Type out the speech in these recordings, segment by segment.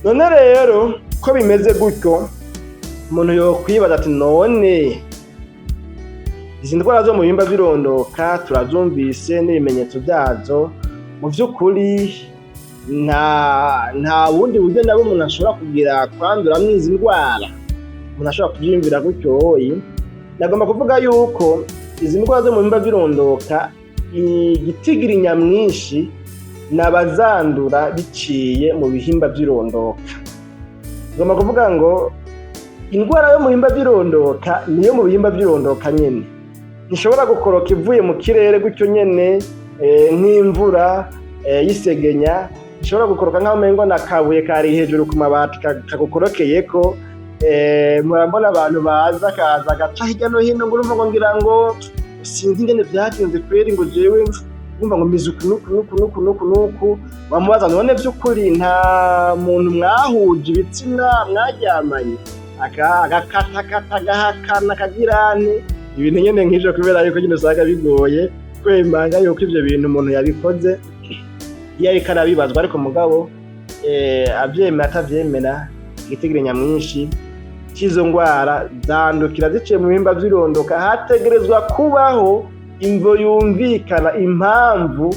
None rero ko bimeze gutyo, umuntu yokwibaza ati: "None izi ndwara zo mu bihimba vy'irondoka turazumvise n'ibimenyetso vyazo, mu vy'ukuri nta bundi buryo nabo umuntu ashobora kugira kwanduramwo izi ndwara?" Umuntu ashobora kuvyiyumvira gutyoyi. Nagomba kuvuga yuko izi ndwara zo mu bihimba vy'irondoka, igitigiri nyamwinshi n'abazandura biciye mu bihimba vy'irondoka. Ngomba kuvuga ngo indwara yo mu bihimba vy'irondoka niyo mu bihimba vy'irondoka nyene, ntishobora gukoroka ivuye mu kirere gutyo nyene nk'imvura y'isegenya. Ishobora gukoroka nk'aho umengo nakabuye kari hejuru ku mabati kagukorokeyeko. Murambona abantu baza kaza gaca hirya no hino, ngo urumva ngo ngira ngo sinzi ingene vyagenze kweri, ngo jewe urumva ngo mize uku nuku nuku nuku nuku nuku. Wamubaza: "None vy'ukuri nta muntu mwahuje ibitsina, mwaryamanye?" Agakatakata, agahakana, akagirane ibintu nyene nk'ivyo, kubera yuko nyene usanga bigoye kwemanga yuko ivyo bintu umuntu yabikoze iyo ariko arabibazwa. Ariko mugabo avyemera atavyemera, igitigiri nyamwinshi c'izo ngwara zandukira ziciye mu bihimba vy'irondoka. Hategerezwa kubaho imvo yumvikana, impamvu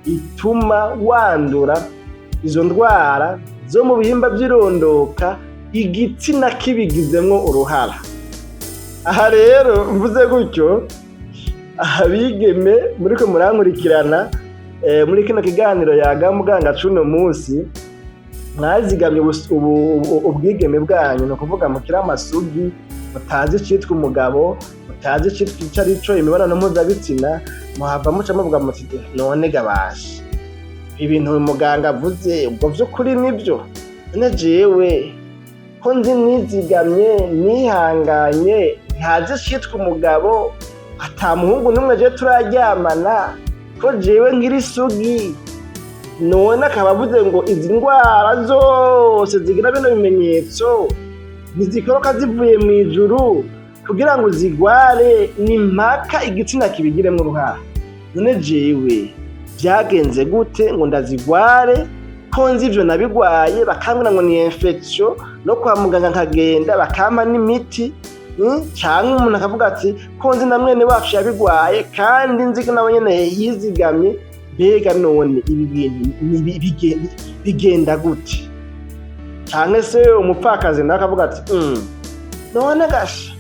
ituma wandura izo ndwara zo mu bihimba vy'irondoka igitsina kibigizemwo uruhara. Aha rero mvuze gutyo, abigeme muriko murankurikirana muri kino kiganiro Yaga Muganga cuno musi, mwazigamye ubwigeme bwanyu, ni ukuvuga mukiri amasugi, mutazi icitwa umugabo, mutazi icitwa ico arico imibonano mpuzabitsina, muhava muca muvuga muti: "None gabasha, ibintu uyu muganga avuze ubwo vy'ukuri nivyo? None jewe ko nzi nizigamye, nihanganye, ntazi icitwa umugabo, ata muhungu n'umwe jewe turaryamana, ko jewe nkiri isugi, none akaba avuze ngo izi ndwara zose zigira bino bimenyetso ntizikoroka zivuye mw'ijuru, kugira ngo zigware ni mpaka igitsina kibigiremwo uruhara. None jewe vyagenze gute ngo ndazigware, ko nzi ivyo nabigwaye bakambwira ngo ni infection, no kwa muganga nkagenda bakampa n'imiti?" Canke umuntu akavuga ati: "Ko nzi na mwene wacu yabigwaye, kandi nzi ko nawe nyene yizigamye, mbega none ibi bintu bigenda gute?" Canke se umupfakazi nawe akavuga ati: None gasha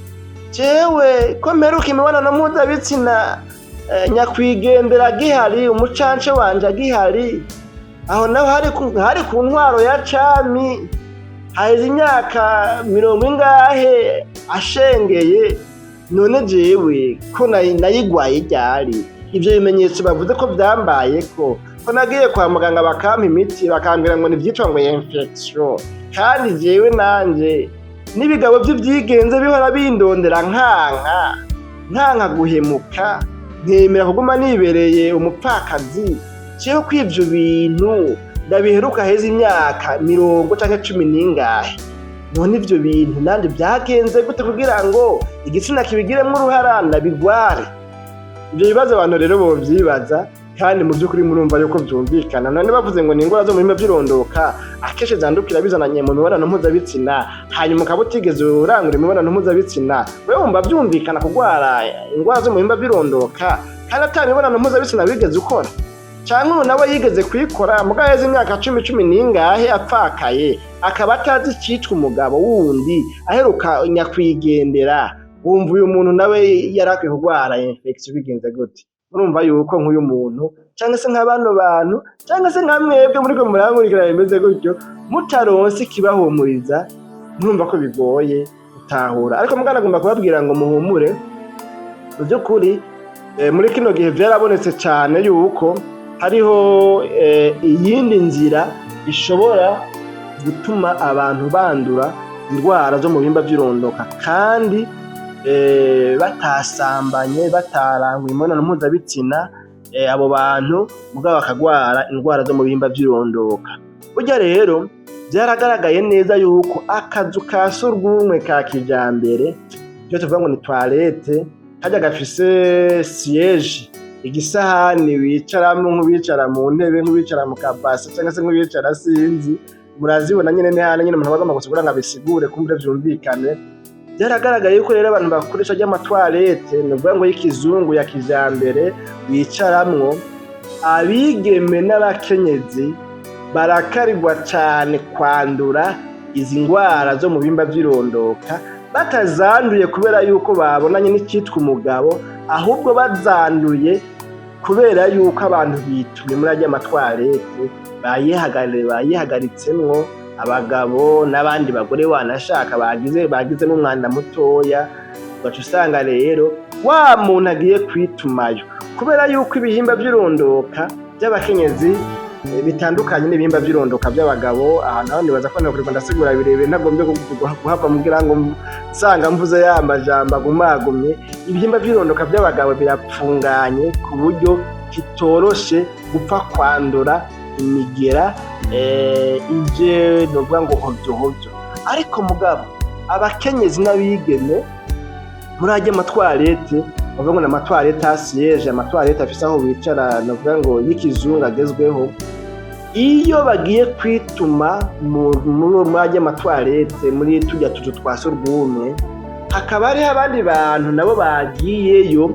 jewe ko mperuka imibonano mpuzabitsina nyakwigendera gihari, umucance wanje agihari, aho naho hari ku ntwaro ya cami, haheze imyaka mirongo ingahe ashengeye, none jewe ko nayigwaye ryari? Ivyo bimenyetso bavuze ko vyambayeko, ko nagiye kwa muganga bakampa imiti, bakambwira ngo nivyitwa ngo infection, kandi jewe nanje n'ibigabo vy'ivyigenze bihora bindondera nkanka guhemuka, nkemera kuguma nibereye umupfakazi, jewe ko ivyo bintu ndabiheruka heza imyaka mirongo canke cumi n'ingahe, none ivyo bintu nanje vyagenze gute kugira ngo igitsina kibigiremwo uruhara ndabigware?" Ivyo bibazo abantu rero bovyibaza, kandi mu vy'ukuri murumva yuko vyumvikana. None bavuze ngo ni ingwara zo mu bihimba vy'irondoka, akenshi zandukira bizananye mu mibonano mpuzabitsina, hanyuma ukaba utigeze urangura imibonano mpuzabitsina, wewe wumva vyumvikana kugwara ingwara zo mu bihimba vy'irondoka kandi ata mibonano mpuzabitsina wigeze ukora? Canke uyu nawe yigeze kuyikora, mugabo aheze imyaka cumi, cumi n'ingahe apfakaye, akaba atazi icitwa umugabo wundi, aheruka nyakwigendera, wumva uyu muntu nawe yari akwiye kugwara infection bigenze gute? Murumva yuko nk'uyu muntu, canke se nka bano bantu, canke se nka mwebwe muriko murankurikira bimeze gutyo, mutaronse ikibahumuriza, murumva ko bigoye gutahura. Ariko mugabo nagomba kubabwira ngo muhumure. Mu vy'ukuri muri kino gihe vyarabonetse cane yuko hariho iyindi nzira ishobora gutuma abantu bandura indwara zo mu bihimba vy'irondoka kandi batasambanye, bataranguye imibonano mpuzabitsina, abo bantu mugabo bakagwara indwara zo mu bihimba vy'irondoka. Burya rero vyaragaragaye neza yuko akazu ka surwumwe ka kijambere, ivyo tuvuga ngo ni toilette, karya gafise siège, igisahani wicaramwo nk'uwicara mu ntebe, nk'uwicara mu kabase, canke se nk'uwicara, sinzi, Murazibona nyene, ni hano nyene umuntu aba agomba gusigura ngo abisigure kumbure vyumvikane. Vyaragaragaye yuko rero abantu bakoresha ry'amatwarete, ni ukuvuga ngo y'ikizungu ya kijambere bicaramwo, abigeme n'abakenyezi barakarirwa cane kwandura izi ngwara zo mu bihimba vy'irondoka, batazanduye kubera yuko babonanye n'icitwa umugabo, ahubwo bazanduye kubera yuko abantu bitumye muri arya matwarete bayihagaritsemwo abagabo n'abandi bagore, wanashaka bagizemwo umwanda mutoya. Ugaca usanga rero wa muntu agiye kwitumayo, kubera yuko ibihimba vy'irondoka vy'abakenyezi bitandukanye n'ibihimba vy'irondoka vy'abagabo. Aha naho nibaza ko nokwirwa ndasigura birebire, ntagombye guhava mugira ngo nsanga mvuze ya majambo agumagumye. Ibihimba vy'irondoka vy'abagabo birapfunganye ku buryo kitoroshe gupfa kwandura imigera ije, novuga ngo hovyo hovyo. Ariko mugabo abakenyezi n'abigeme muri arya matwarete, bavuga ngo ni amatwarete à siège, amatwarete afise aho bicara, novuga ngo y'ikizungu agezweho, iyo bagiye kwituma muri arya matwarete, muri turya tuzu twa surwumwe, hakaba hariho abandi bantu nabo bagiyeyo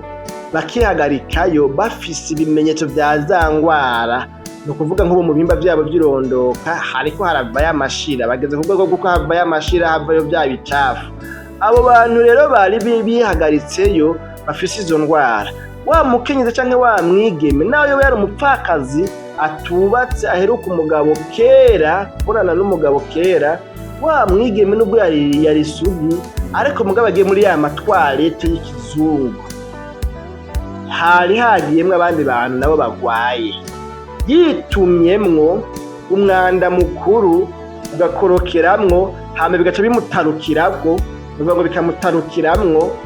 bakihagarikayo bafise ibimenyetso vya za ngwara, ni ukuvuga nk'ubu mu bihimba vyabo vy'irondoka hariko haravayo amashira, bageze ku rwego rw'uko havayo amashira, havayo vya bicafu. Abo bantu rero bari bihagaritseyo bafise izo ndwara, wa mukenyezi canke wa mwigeme, nawe yoba yari umupfakazi atubatse, aheruka umugabo kera, kubonana n'umugabo kera, wa mwigeme nubwo yari isugi, ariko mugabo agiye muri ya matwarete y'ikizungu, hari hagiyemwo abandi bantu nabo bagwaye, yitumyemwo umwanda mukuru ugakorokeramwo, hama bigaca bimutarukirabwo, bivuga ngo bikamutarukiramwo,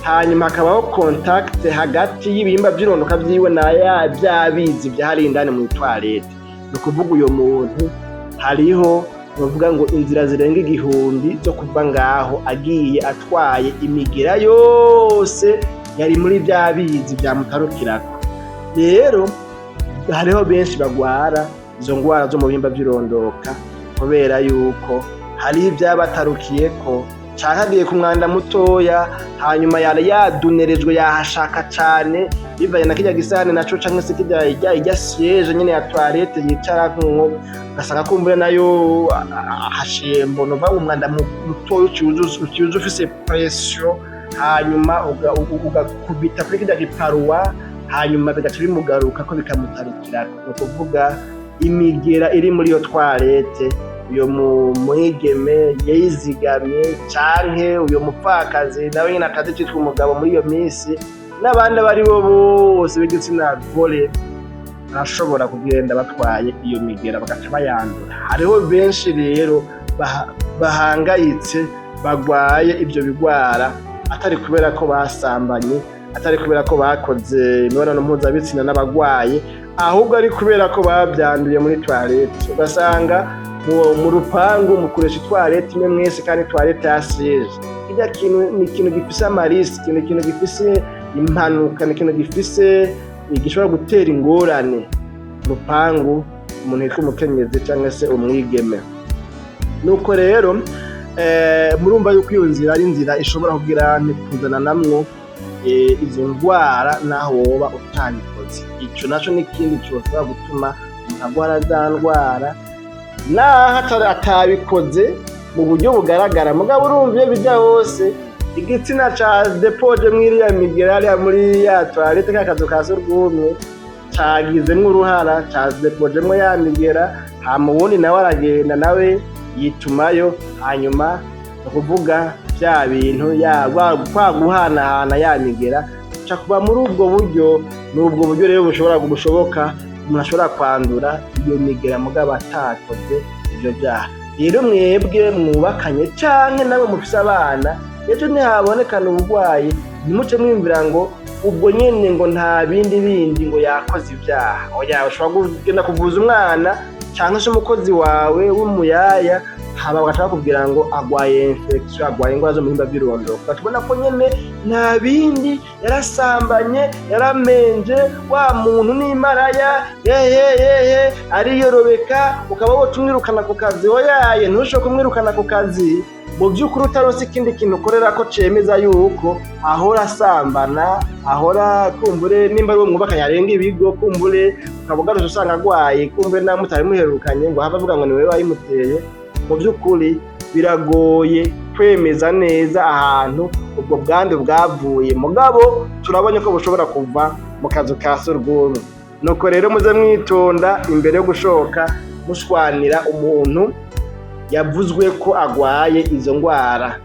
hanyuma hakabaho contact hagati y'ibihimba vy'irondoka vyiwe na ya vyabizi vyahari indani mu toilette. Ni ukuvuga uyo muntu hariho, bavuga ngo inzira zirenga 1000 zo kuva ngaho agiye atwaye imigera yose yari muri vya bizi vyamutarukirako. Rero hariho benshi bagwara izo ngwara zo mu bihimba vy'irondoka kubera yuko hariho ivyabatarukiyeko, canke agiye ku mwanda mutoya, hanyuma yari yadunerejwe, yahashaka cane, bivanye na kirya gisahani naco canke se kirya irya siège nyene ya toilette yicaramwo, ugasanga kumbure nayo hashiye mbona uva umwanda mutoya uciye ufise pression, hanyuma ugakubita kuri kirya giparuwa, hanyuma bigaca bimugaruka ko bikamutarukirako. Ni ukuvuga imigera iri muri iyo toilette, uyo mwigeme yizigamye canke uyo mupfakazi nawe nyene atazi icitwa umugabo muri iyo misi, n'abandi abo ari bo bose b'igitsina gore, barashobora kugenda batwaye iyo migera bagaca bayandura. Hariho benshi rero bahangayitse, bagwaye ivyo bigwara, atari kubera ko basambanye, atari kubera ko bakoze imibonano mpuzabitsina n'abagwaye, ahubwo ari kubera ko bavyanduye muri toilette. Ugasanga mu rupangu mukoresha toilette imwe mwese, kandi toilette ya siège. Kirya kintu ni ikintu gifise ama risques, ni ikintu gifise impanuka, ni ikintu gifise gishobora gutera ingorane mu rupangu umuntu yitwa umukenyezi canke se umwigeme. Nuko rero murumva yuko iyo nzira ari inzira ishobora kugira kuzana namwo izo ndwara naho woba utabikoze. Ico naco n'ikindi coshobora gutuma umuntu agwara za ndwara naho atabikoze mu buryo bugaragara. Mugabo urumva iyo bija hose igitsina ca depoje mw'iriya migera hariya muri ya toilette, ka kazu ka surwumwe, cagizemwo uruhara, cadepojemwo ya migera, hama uwundi nawe aragenda nawe yitumayo, hanyuma ni ukuvuga vya bintu kwa guhanahana ya migera ca kuba muri ubwo buryo. Ni ubwo buryo rero bushobora bushoboka umuntu ashobora kwandura iyo migera mugabo atakoze ivyo vyaha. Rero mwebwe mwubakanye canke namwe mufise abana, ejo ntihabonekana uburwayi, ntimuce mwiyumvira ngo ubwo nyene ngo nta bindi bindi, ngo yakoze ivyaha. Oya, ushobora kugenda kuvuza umwana canke se umukozi wawe w'umuyaya, Hama bagaca bakubwira ngo agwaye infection, agwaye ingwara zo mu bihimba vy'irondoka. Tubona ko nyene nta bindi, yarasambanye, yaramenje wa muntu n'imaraya, yehe, ariyorobeka, ukaba woca umwirukana ku kazi. Oyaye, ntushobore kumwirukana ku kazi mu by'ukuri utaronse ikindi kintu ukorera ko cemeza yuko ahora asambana, ahora kumbure nimba ari uwo mwubakanye arenga ibigo, kumbure ukaba ugarutse usanga agwaye, kumbure nawe mutari muherukanye, ngo have avuga ngo ni wewe wayimuteye. Mu by'ukuri biragoye kwemeza neza ahantu ubwo bwandu bwavuye, mugabo turabonye ko bushobora kuva mu kazu ka surwumwe. Nuko rero muze mwitonda imbere yo gushoka mushwanira umuntu yavuzwe ko agwaye izo ngwara.